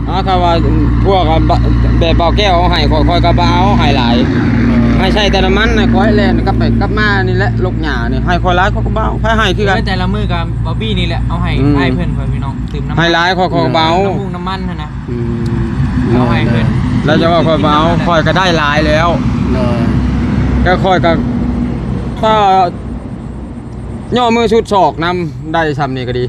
ອ່າ ຖ້າວ່າພວກ ແບບບ່າວແກ້ວເອົາໃຫ້ຂ້ອຍ ຂ້ອຍກໍບໍ່ເອົາໃຫ້ຫຼາຍ ໃຫ້ໃຊ້ແຕ່ນ້ຳມັນ ໃຫ້ຂ້ອຍແລ່ນກັບໄປກັບມານີ້ແຫຼະ ຫຼົກຫຍ້ານີ້ ໃຫ້ຂ້ອຍຫຼາຍຂ້ອຍກໍບໍ່ເອົາ ໃຜໃຫ້ຄືກັນ ເອີ ແຕ່ລະມື້ກໍບອບບີ້ນີ້ແຫຼະເອົາໃຫ້ ອືມ ອ້າຍເພິ່ນ ພີ່ນ້ອງ ຕື່ມນ້ຳມັນ ໃຫ້ຫຼາຍຂ້ອຍກໍບໍ່ເອົາ ນ້ຳມັນຫັ້ນນະ ອືມ ເອົາໃຫ້ເພິ່ນ ແລ້ວຈະວ່າຂ້ອຍບໍ່ເອົາ ຂ້ອຍກໍໄດ້ຫຼາຍແລ້ວ ໂດຍ ກໍຂ້ອຍກໍ ກໍຍໍມືຊຸດສອກນຳ ໄດ້ຊ່ຳນີ້ກໍດີ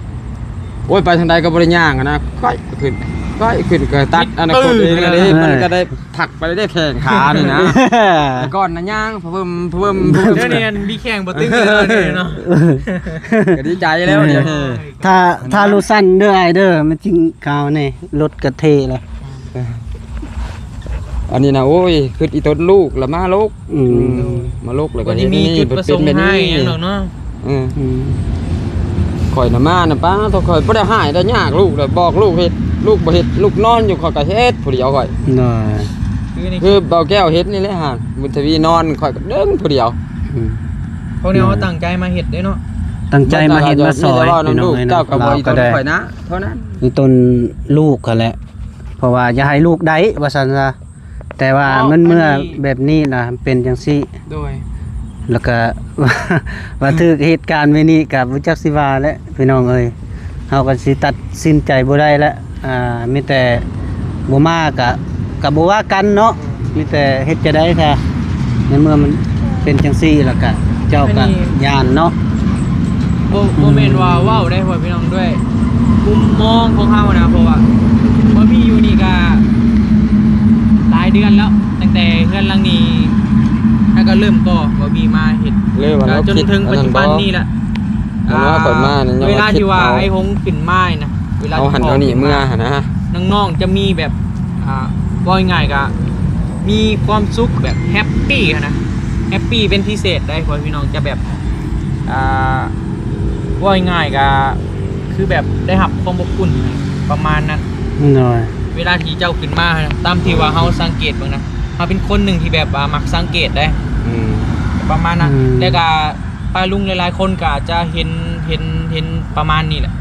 ໂອ້ຍ ໄປທາງໃດກໍບໍ່ໄດ້ຍ່າງຫັ້ນນະ ຂ້ອຍຂຶ້ນ ຂ້ອຍຂຶ້ນກໍຕັດ ອັນນະ ກົດເອງແລ້ວເດ້ ມັນກໍໄດ້ ທັກໄປເດ້ແຂ້ງຂານີ້ນະ ແຕ່ກ່ອນນະຍ່າງພະເວີມ ພະເວີມ ພະເວີມ ດຽວນີ້ອັນມີແຂ້ງບໍ່ຕຶງແລ້ວເນາະ ກໍດີໃຈແລ້ວດຽວນີ້ ຖ້າ ຖ້າລູກສັ້ນເດີອ້າຍເດີ ແມ່ນຈິງຂາວນີ້ ລົດກະເທລະ ອັນນີ້ນະ ໂອ້ຍ ຄຶດອີຕົນລູກລະມາລົກ ອືມ ອືມ ມາລົກແລ້ວກໍ ບໍ່ໄດ້ມີຈຸດປະສົງຮ້າຍຫຍັງດອກເນາະ ເອີ ອືມ ຂ້ອຍນະມານະ ປ້າໂທ້ ຂ້ອຍບໍ່ໄດ້ຮ້າຍໄດ້ຍາກລູກເລີຍ ບອກລູກເຮັດ ລູກບໍ່ເຮັດ ລູກນອນຢູ່ ຂ້ອຍກໍເຮັດຜູ້ດຽວຂ້ອຍ ໂດຍ ຄື ຄືບ່າວແກ້ວເຮັດນີ້ແຫຼະຫາ ບຸນທະວີນອນ ຂ້ອຍກໍດຶງຜູ້ດຽວ ອືມ ພວກນີ້ເຮົາຕັ້ງໃຈມາເຮັດເດ້ເນາະ ຕັ້ງໃຈມາເຮັດມາຊ່ອຍ ພີ່ນ້ອງເອີຍເນາະ ເຈົ້າກໍບໍ່ອີຕົນຂ້ອຍນະ ເທົ່ານັ້ນ ອີຕົນລູກຫັ້ນແຫຼະ ເພາະວ່າຢ່າໃຫ້ລູກໄດ້ວ່າຊັ້ນຊະ ແຕ່ວ່າມັນເມື່ອແບບນີ້ນະ ເປັນຈັ່ງຊີ້ ໂດຍ ແລ້ວກະ ວ່າຖືກເຫດການແບບນີ້ກະບໍ່ຈັກຊິວ່າແຫຼະພີ່ນ້ອງເອີຍ ເຮົາກໍຊິຕັດສິນໃຈບໍ່ໄດ້ແຫຼະ ອ່າ ມີແຕ່ບໍ່ມາກະ ກະບໍ່ວ່າກັນເນາະ ມີແຕ່ເຮັດຈັ່ງໃດຊະ ໃນເມື່ອມັນເປັນຈັ່ງຊີ້ແລ້ວກະ ເຈົ້າກໍຢ້ານເນາະ ບໍ່ ບໍ່ແມ່ນວ່າເວົ້າໄດ້ພໍ່ແມ່ພີ່ນ້ອງ ດ້ວຍມຸມມອງຂອງເຮົານະ ເພາະວ່າບ່າວບີຢູ່ນີ້ກະຫຼາຍເດືອນແລ້ວ ຕັ້ງແຕ່ເຮືອນຫຼັງນີ້ ແລ້ວກໍເລີ່ມກໍ່ບ່າວບີມາເຮັດ ກໍຈົນເຖິງປັດຈຸບັນນີ້ແຫຼະ ເວລາທີ່ວ່າອ້າຍຫົງຂຶ້ນມານະ ເວລາເຮົາຫັນເຮົານີ້ເມືອຫັ້ນນະ ນ້ອງໆຈະມີແບບ ອ່າ ເວົ້າງ່າຍໆກະມີຄວາມສຸກແບບແຮັບປີ້ຫັ້ນນະ ແຮັບປີ້ເປັນພິເສດໄດ໋ ພໍ່ແມ່ພີ່ນ້ອງຈະແບບ ອ່າ ເວົ້າງ່າຍໆກະຄືແບບໄດ້ຮັບຄວາມອົບອຸ່ນປະມານນັ້ນ ໂດຍ ເວລາທີ່ເຈົ້າຂຶ້ນມາຫັ້ນນະ ຕາມທີ່ວ່າເຮົາສັງເກດເບິ່ງນະ ເຮົາເປັນຄົນໜຶ່ງທີ່ແບບວ່າມັກສັງເກດໄດ໋ ອືມ ປະມານນັ້ນ ອືມ ແລ້ວກະ ປ້າລຸງຫຼາຍໆຄົນກໍອາດຈະເຫັນ ເຫັນ ເຫັນປະມານນີ້ແຫຼະ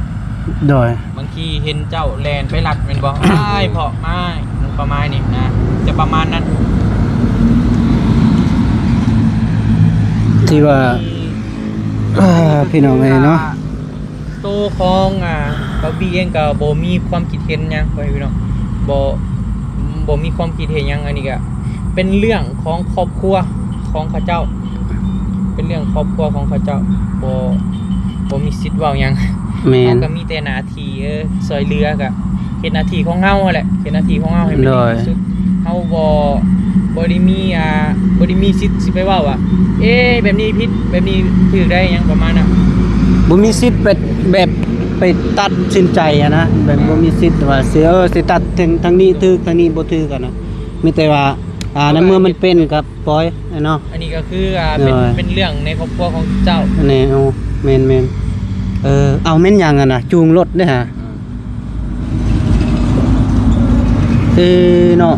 ໂດຍ ບາງທີເຫັນເຈົ້າແລ່ນໄປລັດແມ່ນບໍ່ ອ້າຍເພາະມາ ປະມານນີ້ນະ ຈະປະມານນັ້ນ ທີ່ວ່າ ອ່າ ພີ່ນ້ອງເອີຍເນາະ ໂຕຂອງ ອ່າ ບາວບີເອງກໍບໍ່ມີຄວາມຄິດເຫັນຫຍັງ ພໍ່ແມ່ພີ່ນ້ອງ ບໍ່ ບໍ່ມີຄວາມຄິດເຫັນຫຍັງ ອັນນີ້ກໍເປັນເລື່ອງຂອງຄອບຄົວຂອງເຂົາເຈົ້າ ເປັນເລື່ອງຄອບຄົວຂອງເຂົາເຈົ້າ ບໍ່ ບໍ່ມີສິດເວົ້າຫຍັງ ແມ່ນ ເຮົາກໍມີແຕ່ໜ້າທີ່ ເອີ ຊ່ວຍເຫຼືອ ກໍເຮັດໜ້າທີ່ຂອງເຮົາຫັ້ນແຫຼະ ເຮັດໜ້າທີ່ຂອງເຮົາໃຫ້ມັນດີທີ່ສຸດ ໂດຍ ເຮົາບໍ່ ບໍ່ໄດ້ມີ ອ່າ ບໍ່ໄດ້ມີສິດຊິໄປເວົ້າວ່າ ເອ ແບບນີ້ຜິດ ແບບນີ້ຖືກໄດ໋ ຫຍັງປະມານນັ້ນ ບໍ່ມີສິດແບບ ແບບ ໄປຕັດສິນໃຈຫັ້ນນະ ແບບ ອືມ ບໍ່ມີສິດວ່າຊິ ເອີ ຊິຕັດທາງ ທາງນີ້ຖືກ ທາງນີ້ບໍ່ຖືກຫັ້ນນະ ມີແຕ່ວ່າ ອ່າ ໃນເມື່ອມັນເປັນກໍປ່ອຍເນາະ. ອັນນີ້ກໍຄື ອ່າ ເປັນ ໂດຍ ເປັນເລື່ອງໃນຄອບຄົວຂອງເຈົ້າ. ແມ່ນ ໂອ້ ແມ່ນໆ ເອີ ເອົາ ແມ່ນຫຍັງຫັ້ນນະ ຈູງລົດເດ້ຫາ. ເອີ ເອີເນາະ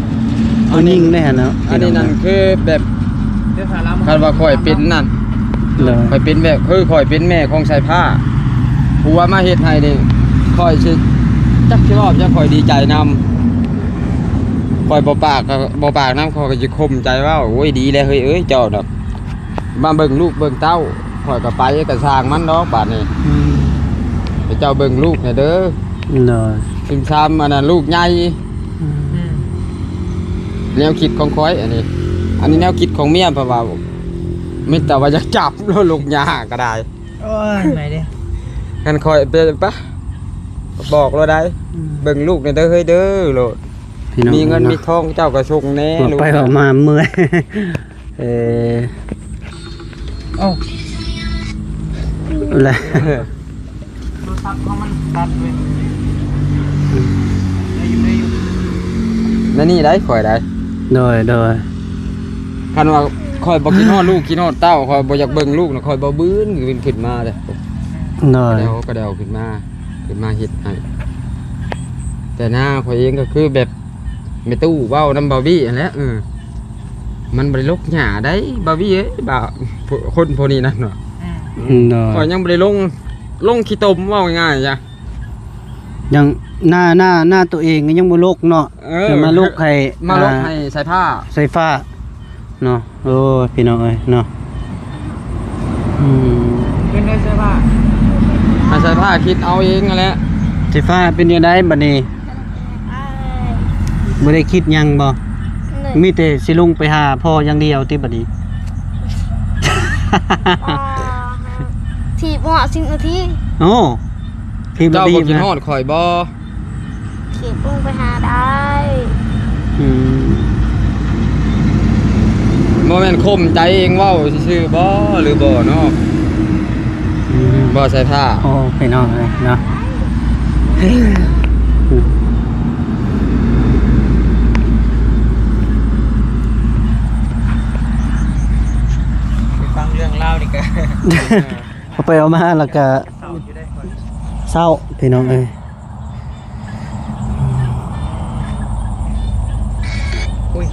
ເອົາຍິງໄດ້ຫັ້ນເນາະ. ອັນນີ້ນັ້ນຄືແບບ ຄັນວ່າຂ້ອຍເປັນນັ້ນ ໂດຍ ຂ້ອຍເປັນແມ່ ຄືຂ້ອຍເປັນແມ່ຂອງສາຍຟ້າ ຜົວມາເຮັດໃຫ້ນີ້ ຂ້ອຍຊິ ຈັກຊິເວົ້າຫຍັງ ຂ້ອຍດີໃຈນຳ. ຂ້ອຍບໍ່ປາກກໍບໍ່ປາກນຳ ຂ້ອຍກໍຊິຂົ່ມໃຈເວົ້າ ໂອ້ຍ ດີແລ້ວເຮີ້ຍເອີຍ ເຈົ້າດອກ ມາເບິ່ງລູກເບິ່ງເຕົ້າ ຂ້ອຍກໍໄປ ກໍຊ່າງມັນດອກບາດນີ້. ອືມ ໃຫ້ເຈົ້າເບິ່ງລູກແດ່ເດີ. ໂດຍ ຊຶມຊາມອັນນັ້ນລູກໃຫຍ່. ອືມ ອືມ ແນວຄິດຂອງຂ້ອຍອັນນີ້ ອັນນີ້ແນວຄິດຂອງເມຍ ເພາະວ່າມີແຕ່ວ່າຢາກຈັບໂລດ ລູກຍາກໍໄດ້. ໂອ້ຍ ເມື່ອຍເດ້ ຄັນຂ້ອຍເປັນປະ ບອກໂລດໄດ໋. ອືມ ເບິ່ງລູກແດ່ເດີເຮີ້ຍເດີໂລດ ພີ່ນ້ອງ ມີເງິນ ເນາະ ມີທອງເຈົ້າກໍສົ່ງແດ່ ເວົ້າໄປເວົ້າມາເມື່ອຍ. ເອີ ເອົ້າ ລະ ໂທລະສັບຂອງມັນຕັດເວີຍ ໄດ້ຢູ່ ໄດ້ຢູ່ ແນວນີ້ໄດ໋ ຂ້ອຍໄດ໋. ໂດຍ ໂດຍ ຄັນວ່າຂ້ອຍບໍ່ຄິດຮອດລູກ ຄິດຮອດເຕົ້າ ຂ້ອຍບໍ່ຢາກເບິ່ງລູກນະ ຂ້ອຍບໍ່ບືນຂຶ້ນມາເດ້. ໂດຍ ກະໄດ້ເອົາ ກະໄດ້ເອົາຂຶ້ນມາ ຂຶ້ນມາເຮັດໃຫ້ ແຕ່ໜ້າຂ້ອຍເອງກໍຄືແບບ ແມ່ຕູ້ເວົ້ານຳບ່າວວີຫັ້ນແຫຼະ ເອີ ມັນບໍ່ໄດ້ລົກຫຍ້າໃດບ່າວວີເອີຍ ບ່າວ ຄົນພວກນີ້ນັ້ນເນາະ. ອືມ ໂດຍ ຂ້ອຍຍັງບໍ່ໄດ້ລົງ ລົງຂີ້ຕົມ ເວົ້າງ່າຍໆ ຈ້ະ ຍັງ ໜ້າ ໜ້າ ໜ້າຕົວເອງກໍຍັງບໍ່ລົກເນາະ ເອີ ແຕ່ມາລົກໃຫ້ ມາລົກ ອ່າ ໃຫ້ສາຍຟ້າ ສາຍຟ້າ ເນາະ. ໂອ້ຍ ພີ່ນ້ອງເອີຍເນາະ ອືມ ເປັນໄດ້ໃສພ້າ ໃຫ້ໃສພ້າຄິດເອົາເອງຫັ້ນແຫຼະ. ໃສພ້າເປັນຈັ່ງໃດບັດນີ້ ບໍ່ໄດ້ຄິດຫຍັງບໍ່? ໂດຍ ມີແຕ່ຊິລົງໄປຫາພໍ່ຢ່າງດຽວຕິບັດນີ້? ອ່າ ທີ່ບໍ່ຮອດສິບນາທີ. ໂອ້ ທີ່ບໍ່ ເຈົ້າບໍ່ຄິດຮອດຂ້ອຍບໍ່? ຂີ່ປຸ້ງໄປຫາໄດ້. ອືມ ບໍ່ແມ່ນຂົ່ມໃຈເອງເວົ້າຊື່ໆບໍ່ ຫຼືບໍ່ເນາະ? ອືມ ບໍ່ໃສ່ຜ້າ. ໂອ້ ພີ່ນ້ອງເອີຍເນາະ ໄປຟັງເລື່ອງລາວນີ້ກະ ເອົາໄປເອົາມາແລ້ວກະເສົ້າຢູ່ໄດ໋ ເສົ້າ ພີ່ນ້ອງເອີຍ. ອຸ້ຍ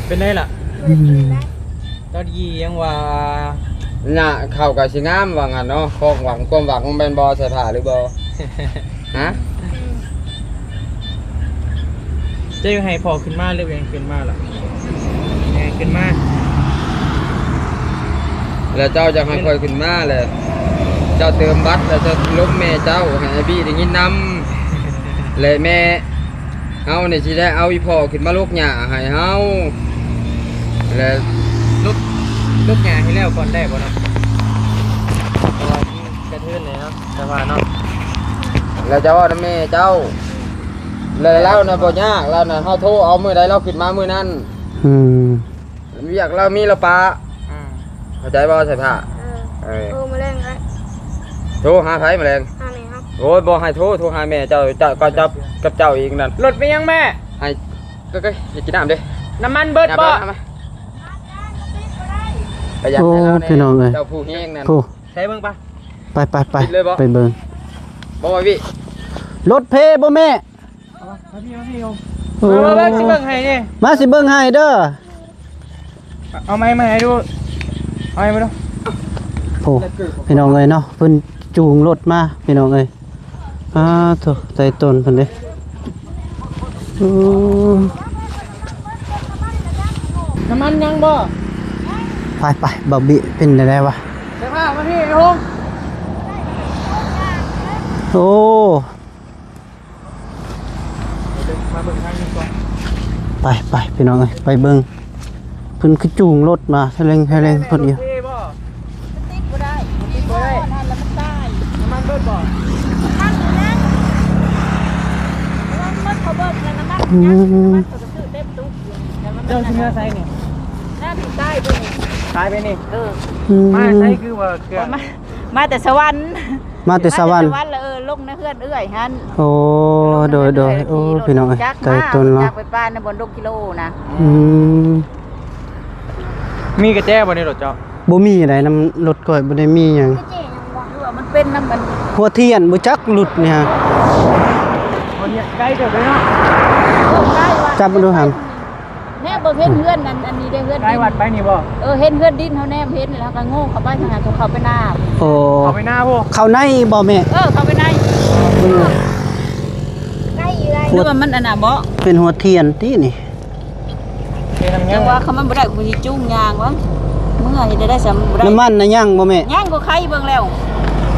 ເປັນໄດລະ? ອືມ ຕອນກີ້ຍັງວ່າ ໜ້າເຂົາກະຊິງາມວ່າຊັ້ນເນາະ ຄວາມຫວັງ ຄວາມຫວັງແມ່ນບໍ່ ໃສ່ຜ້າຫຼືບໍ່? ຮະ? ອືມ ເຈົ້າຢາກໃຫ້ພໍ່ຂຶ້ນມາ ຫຼືວ່າຍັງຂຶ້ນມາລະ? ໃຫ້ຂຶ້ນມາ. ແລ້ວເຈົ້າຢາກໃຫ້ຂ້ອຍຂຶ້ນມາແຫຼະ ເຈົ້າເຕີມບັດ ແລ້ວເຈົ້າລົມແມ່ເຈົ້າ ໃຫ້ອ້າຍບີໄດ້ຍິນນຳ ແລະແມ່ເຮົານີ້ຊິໄດ້ເອົາອີ່ພໍ່ຂຶ້ນມາລົກຫຍ້າໃຫ້ເຮົາ ແລະ ລົກ ລົກຫຍ້າໃຫ້ແລ້ວກ່ອນໄດ້ບໍ່ເນາະ? ເພາະວ່າມັນກະເທີນແດ່ເນາະ ແຕ່ວ່າເນາະ ແລ້ວເຈົ້າເວົ້ານຳແມ່ເຈົ້າ ແລ້ວລາວນະບໍ່ຍາກ ລາວນະ ເຮົາໂທເອົາມື້ໃດລາວຂຶ້ນມາມື້ນັ້ນ. ອືມ ວຽກລາວມີລາວປະ ອືມ ເຂົ້າໃຈບໍ່ ສາຍຟ້າ? ເອີ ເອີ ໂທມາແລງໄດ້ ໂທຫາໃຜມາແລງ? ຫາແມ່ເຮົາ. ໂອ້ຍ ບໍ່ໃຫ້ໂທ ໂທຫາແມ່ເຈົ້າ ເຈົ້າ ກັບເຈົ້າ ກັບເຈົ້າອີກນັ້ນ. ລົດເປັນຫຍັງແມ່? ໃຫ້ ກໍ ກໍ ຢາກກິນນ້ຳເດ້ ນ້ຳມັນເບິດບໍ່? ປະຢັດໃຫ້ລາວແດ່ ໂອ້ ພີ່ນ້ອງເອີຍ ເຈົ້າຜູ້ແຮງນັ້ນ ໃສ່ເບິ່ງປະ ໄປ ໄປ ໄປ ໄປເບິ່ງ ບໍ່ວ່າວິ ລົດເພບໍ່ແມ່? ມາ ມາ ມາ ຊິເບິ່ງໃຫ້ນີ້ ມາ ຊິເບິ່ງໃຫ້ເດີ ເອົາໄມ້ມາໃຫ້ດູ ເອົາໄມ້ມາດູ. ໂອ້ ພີ່ນ້ອງເອີຍເນາະ ເພິ່ນຈູງລົດມາ ພີ່ນ້ອງເອີຍ ອາໂທ້ ໃຕ້ຕົ້ນເພິ່ນເດ້. ອືມ ນ້ຳມັນຍັງບໍ່? ໄປ ໄປ ບາວບີ ເປັນຈັ່ງໃດວະ? ສະພາບມາພີ້ ໄອ້ຫົງ ໂອ້ ມາເບິ່ງທາງນີ້ກ່ອນ ໄປ ໄປ ພີ່ນ້ອງເອີຍ ໄປເບິ່ງ ເພິ່ນຄືຈູງລົດມາ ແຮງ ແຮງ ເພິ່ນຢູ່ ມັນຕິດບໍ່ໄດ້ ມັນຕິດບໍ່ໄດ້ ນ້ຳມັນເບິດບໍ່? ນ້ຳມັນຢູ່ນັ້ນ ນ້ຳມັນເບິດ ເຂົາເບິດແລ້ວ ນ້ຳມັນ ອືມ ຍັງ ນ້ຳມັນເຂົາກໍຊື້ເຕັມຕຸກຢູ່ ແຕ່ມັນ ເຈົ້າຊິເມືອໃສນີ້? ນ້ຳຢູ່ໃຕ້ພຸ້ນນີ້ ຕາຍໄປນີ້ ເອີ ອືມ ມາໃສຄືວ່າເກືອບ ມາ ມາແຕ່ສະຫວັນ ມາແຕ່ສະຫວັນ ມາແຕ່ສະຫວັນ ແລ້ວ ເອີ ລົງໃນເຮືອນເອື້ອຍຫັ້ນ. ໂອ້ ລົງໃນເຮືອນເອື້ອຍ ໂດຍ ໂດຍ ທີ່ລົງຈັກ ໂອ້ ມາ ພີ່ນ້ອງເອີຍ ລົງຈັກ ຕາຍ ມາ ຕົນເນາະ ລົງຈັກໄປປານໃນບ່ອນດົງກິໂລນະ. ອືມ ມີກະແຈບໍ່ໃນລົດເຈົ້າ? ບໍ່ມີໃດ໋ ນຳລົດຂ້ອຍບໍ່ໄດ້ມີຫຍັງ. ກະແຈຫຍັງວະ? ຫຼືວ່າມັນເປັນນຳມັນ ຫົວທຽນບໍ່ຈັກ ຫຼຸດນີ້ຮະ. ຫົວທຽນໄກເຕີບເລີຍເນາະ. ເອີ ໄກວ່າ ຈັບມາດູຫັ້ນ. ແນມເບິ່ງເຫັນເຮືອນອັນ ອັນນີ້ເດ້ ເຮືອນ ໃກ້ວັດໄປນີ້ບໍ່? ເອີ ເຫັນເຮືອນດິນ ເຮົາແນມເຫັນແລ້ວ ເຮົາກໍໂງ່ເຂົ້າໄປທາງນັ້ນ ເຂົາໄປນາ. ໂອ້ ເຂົ້າໄປນາພຸ້ນ ເຂົ້າໃນບໍ່ແມ່? ເອີ ເຂົ້າໄປໃນ. ອືມ ໃກ້ຢູ່ໃດ໋. ຫຼືວ່າມັນອັນນ່າບໍ່? ເປັນຫົວທຽນຕິນີ້. ຈັ່ງວ່າຄັນມັນບໍ່ໄດ້ ກໍຊິຈູງຍາງວະ ເມືອເຮັດໄດ້ຊ້ຳບໍ່ໄດ້. ນ້ຳມັນນະຍັງບໍ່ແມ່? ຍັງ ກໍໄຂເບິ່ງແລ້ວ.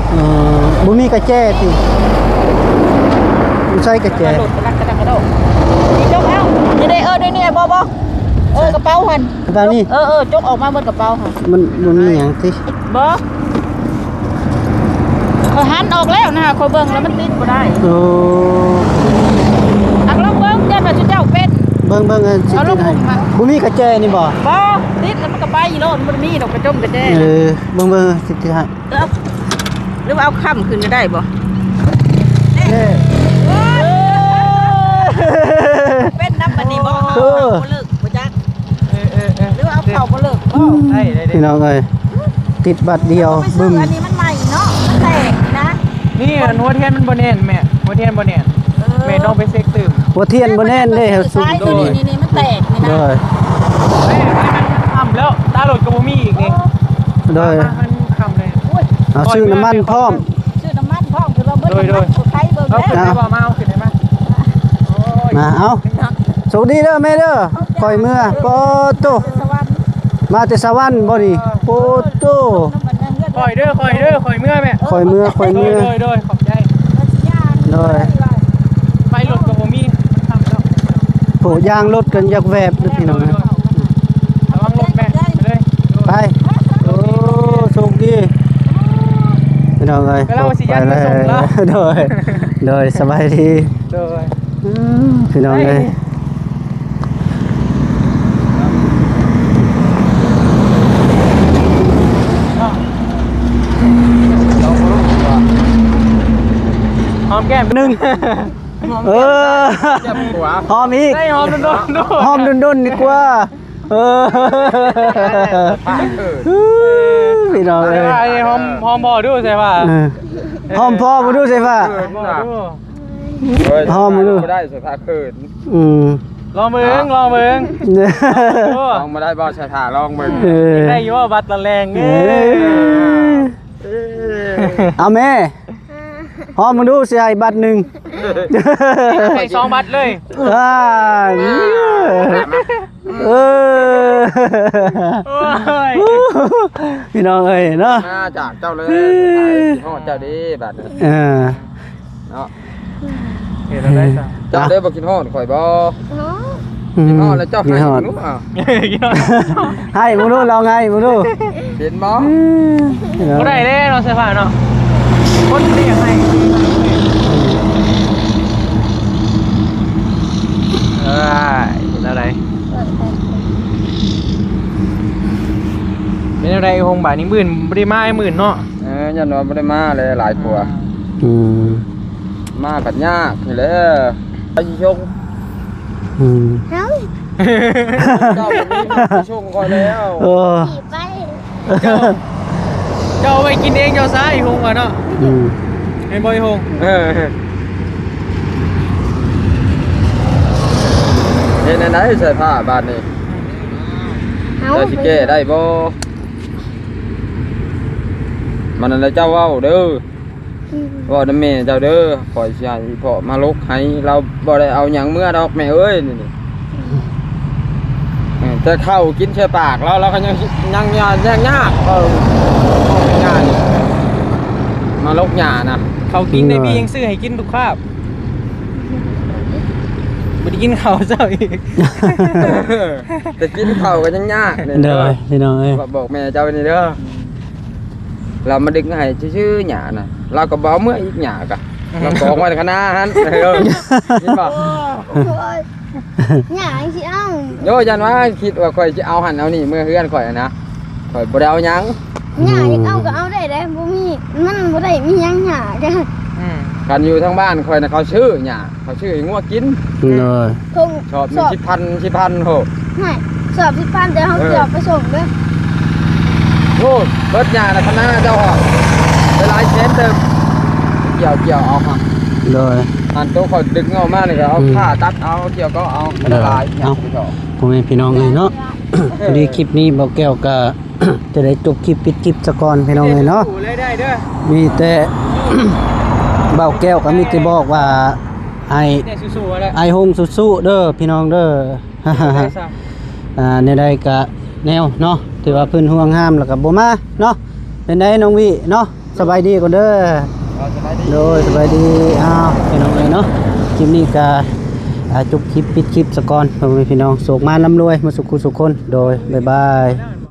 ເອີ ບໍ່ມີກະແຈຕິ? ໃສ່ກະແຈ. ກະໂດດ ກະດັກ ກະດັກ ກະໂດດ. ນີ້ຈົກເອົາ ນີ້ເດ້. ເອີ ນີ້ ນີ້ ບໍ່ ບໍ່ ເອີ ກະເປົາຫັ້ນ ກະເປົານີ້. ເອີ ເອີ ຈົກອອກມາໝົດກະເປົາຫັ້ນ. ມັນ ມັນບໍ່ມີຫຍັງຕິ? ບໍ່ ຂ້ອຍຫັນອອກແລ້ວນະ ຂ້ອຍເບິ່ງແລ້ວມັນຕິດບໍ່ໄດ້. ໂອ້ ອັກ ລອງເບິ່ງ ຢ້ານວ່າເຈົ້າເປັນ. ເບິ່ງ ເບິ່ງ ເອີ ຊິຕິດໃຫ້. ບໍ່ມີກະແຈນີ້ບໍ່? ບໍ່ ຕິດແລ້ວມັນກໍໄປໂລດ ມັນບໍ່ໄດ້ມີດອກກະຈົມກະແຈ. ເອີ ເບິ່ງ ເບິ່ງ ຊິຕິດໃຫ້. ເອີ ຫຼືວ່າເອົາຄ້ຳຂຶ້ນກໍໄດ້ບໍ່? ເອີ ເປັນນຳບັດນີ້ບໍ່? ເອີ ບໍ່ເລີກບໍ່ຈັກ. ເອີ ເອີ ເອີ ຫຼືວ່າເອົາເຂົ້າບໍ່ເລີກບໍ່? ໄດ້ ໄດ້ ໄດ້ ພີ່ນ້ອງເອີຍ ຕິດບາດດຽວ ມັນບໍ່ໄດ້ຊື້ ບຶ້ມ. ອັນນີ້ມັນໃໝ່ເນາະ ມັນແຕກນີ້ນະ. ນີ້ ອັນຫົວທຽນມັນບໍ່ແໜ້ນແມ່ ຫົວທຽນບໍ່ແໜ້ນ. ເອີ ແມ່ຕ້ອງໄປເຊັກຕື່ມ. ຫົວທຽນບໍ່ແໜ້ນເດ້ ເຮົາສູບ ສາຍຕົວນີ້ ນີ້ ນີ້ມັນແຕກນີ້ນະ. ໂດຍ ເອີຍ ມັນຄ່ຳແລ້ວ ຕາລົດກໍບໍ່ມີອີກນີ້. ໂອ້ ໂດຍ ມັນຄ່ຳເລີຍ. ໂອ້ຍ ເອົາຊື້ນ້ຳມັນພ້ອມ ຊື້ນ້ຳມັນພ້ອມ ຄືວ່າເບິດ ໂດຍ ນ້ຳມັນ ໂດຍ ກໍໄຂເບິ່ງ. ເອົາຂຶ້ນໄດ້ບໍ່? ມາ ເອົາຂຶ້ນໄດ້ມາ. ໂອ້ຍ ມາ ເອົາ ໂຊກດີເດີແມ່ເດີ. ຂ້ອຍເມືອ ໂປໂຕ ມາແຕ່ສະຫວັນບໍ່ນີ້? ໂປໂຕ ຂ້ອຍເດີ ຂ້ອຍເດີ ຂ້ອຍເມືອແມ່. ຂ້ອຍເມືອ ຂ້ອຍເມືອ. ໂດຍ ໂດຍ ຂອບໃຈ. ໂດຍ ໄຟລົດກໍບໍ່ມີ ມັນຄ່ຳແລ້ວ. ໂອ້ ຢາງລົດກັນຢາກແວບເດີພີ່ນ້ອງ. ໂດຍ ໂດຍ ລະວັງລົດແມ່ ໄປເລີຍ. ໄປ ໂອ້ ໂຊກດີພີ່ນ້ອງເອີຍ. ໄປແລ້ວ ໂດຍ ໂດຍ ສະບາຍດີ. ໂດຍ ອືມ ພີ່ນ້ອງເອີຍ ຫອມແກ້ມໜຶ່ງ. ເອີ ຫອມອີກ ໄດ້ຫອມດົນໆ ຫອມດົນໆດີກວ່າ. ເອີ ພີ່ນ້ອງເອີຍ ຫອມ ຫອມພໍດູໃສ່ວ່າ. ເອີ ຫອມພໍບໍ່ດູໃສ່ວ່າ. ເອີ ຫອມບໍ່ດູ ບໍ່ໄດ້ໃສ່ຜ້າເຂີນ. ອືມ ລອງເບິ່ງ ລອງເບິ່ງ. ລອງບໍ່ໄດ້ບໍ່ໃສ່ຜ້າ ລອງເບິ່ງ. ເອີ ໄດ້ຢູ່ບໍ່ ບັດລະແລງ. ເອີ ເອີ ເອົາແມ່ ຫອມເບິ່ງດູ ຊິໃຫ້ບັດໜຶ່ງ ໃຫ້ສອງບັດເລີຍ. ອ່າ ເອີ ໂອ້ຍ ພີ່ນ້ອງເອີຍເນາະ ມາຈາກເຈົ້າເລີຍ ຮອດເຈົ້າເດ້ບັດນີ້. ເອີ ເນາະ ເຮັດແນວໃດຊະ? ເຈົ້າເດ້ບໍ່ຄິດຮອດຂ້ອຍບໍ່? ຮອດ ອືມ ຄິດຮອດແລ້ວເຈົ້າໃຫ້ ຄິດຮອດ ເບິ່ງດູ. ອ້າວ ໃຫ້ເບິ່ງດູ ລອງໃຫ້ເບິ່ງດູ ເຫັນບໍ່? ອືມ ບໍ່ໄດ້ແລ້ວເນາະ ສາຍຟ້າເນາະ ຄົນບໍ່ໄດ້ຢາກໃຫ້. ເອີຍ ເປັນແນວໃດ? ເປັນແນວໃດ ໂຮງບານນີ້ ມື້ອື່ນບໍ່ໄດ້ມາ ມື້ອື່ນເນາະ? ເອີ ຢ້ານວ່າບໍ່ໄດ້ມາແຫຼະ ຫຼາຍກວ່າ. ອືມ ມາບັດຍາກນີ້ແຫຼະ ໃຜຊິສົ່ງ? ອືມ ເຮົາ ເຈົ້າບໍ່ມີໃຜສົ່ງຂ້ອຍແລ້ວ. ເອີ ໄປ ເຈົ້າ ເຈົ້າເອົາໄວ້ກິນເອງເຈົ້າຊະ ອີ່ຫົງວ່າເນາະ. ອືມ ແມ່ນບໍ່ ອີ່ຫົງ? ເອີ ເຮັດແນວໃດໃສ່ຜ້າບາດນີ້? ເອົ້າ ເຈົ້າຊິແກ້ໄດ້ບໍ່? ມັນນັ້ນແຫຼະ ເຈົ້າເວົ້າເດີ. ອືມ ເວົ້ານຳແມ່ເຈົ້າເດີ ຂ້ອຍຊິໃຫ້ພໍ່ມາຫຼົກໃຫ້ ລາວບໍ່ໄດ້ເອົາຫຍັງເມືອດອກແມ່ເອີຍ. ນີ້ ອືມ ເອີ ແຕ່ເຂົ້າກິນໃສ່ປາກລາວ ລາວກໍຍັງ ຍັງຍາກ ຍາກ ຍາກ ເອີ ມາຫຼົກຫຍ້ານະ ເຂົ້າກິນໄດ້ ອືມ ພີ່ຍັງຊື້ໃຫ້ກິນທຸກຄາບ ບໍ່ໄດ້ກິນເຂົ້າເຊົ້າອີກ ແຕ່ກິນເຂົ້າກໍຍັງຍາກນີ້. ໂດຍ ພີ່ນ້ອງເອີຍ ບອກແມ່ເຈົ້ານີ້ເດີ. ລາວມາດຶງໃຫ້ຊື່ໆ ຫຍ້ານະ ລາວກໍບໍ່ເອົາເມືອອີກ ຫຍ້າກະ ລາວກອງໄວ້ຂ້າງໜ້າຫັ້ນ. ເອີ ເຫັນບໍ່? ໂອ້ຍ ຫຍ້າຊິເອົາ ໂຍ ຢ້ານວ່າຄິດວ່າຂ້ອຍຊິເອົາຫັ້ນເອົານີ້ເມືອເຮືອນຂ້ອຍນະ ຂ້ອຍບໍ່ໄດ້ເອົາຫຍັງ. ຫຍ້າຢາກເອົາກໍເອົາໄດ້ເດ້ ບໍ່ມີ ມັນບໍ່ໄດ້ມີຫຍັງຫຍ້າກະ ອືມ ຄັນຢູ່ທາງບ້ານຂ້ອຍນະ ເຂົາຊື້ຫຍ້າ ເຂົາຊື້ໃຫ້ງົວກິນ ໂດຍ ເພິ່ນ ຊອບໜຶ່ງສິບພັນ ສິບພັນໂຫ ໃຫ້ຊອບສິບພັນ ແຕ່ເຮົາ ເອີ ກ່ຽວໄປສົ່ງເດີ້ ໂອ້ ເບິດຫຍ້ານະຄະນາເຈົ້າ ໄປຫຼາຍແສນເຕີບ ກ່ຽວ ກ່ຽວເອົາຫັ້ນ ໂດຍ ອັນໂຕຂ້ອຍດຶງເອົາມານີ້ກໍເອົາ ອືມ ຂ້າຕັດເອົາ ກ່ຽວກໍເອົາ ໂດຍ ໄດ້ຫຼາຍຫຍ້າ ເອົາ ເຈົ້າ ພໍ່ແມ່ພີ່ນ້ອງເອີຍເນາະ ພໍດີຄລິບນີ້ບ່າວແກ້ວກໍ ຈະໄດ້ຈົບຄລິບ ປິດຄລິບສາກ່ອນພີ່ນ້ອງເອີຍເນາະ ມີແຕ່ ບ່າວແກ້ວກໍມີແຕ່ບອກວ່າ ໃຫ້ ອ້າຍຫົງສູ້ໆເດີ້ພີ່ນ້ອງເດີ້ ອ່າ ແນວໃດກະແນວເນາະ ຖືວ່າເພິ່ນຫ່ວງຫ້າມແລ້ວກໍບໍ່ມາເນາະ ເປັນໃດນ້ອງວິເນາະ ສະບາຍດີກ່ອນເດີ້ ໂດຍ ສະບາຍດີ ອ້າວ ພີ່ນ້ອງເອີຍເນາະ ຄລິບນີ້ກະ ອ່າ ຈົບຄລິບ ປິດຄລິບສາກ່ອນ ພໍ່ແມ່ພີ່ນ້ອງ ໂຊກມານລ່ຳລວຍໝົດສູ່ຜູ້ສູ່ຄົນ ໂດຍ ບາຍບາຍ.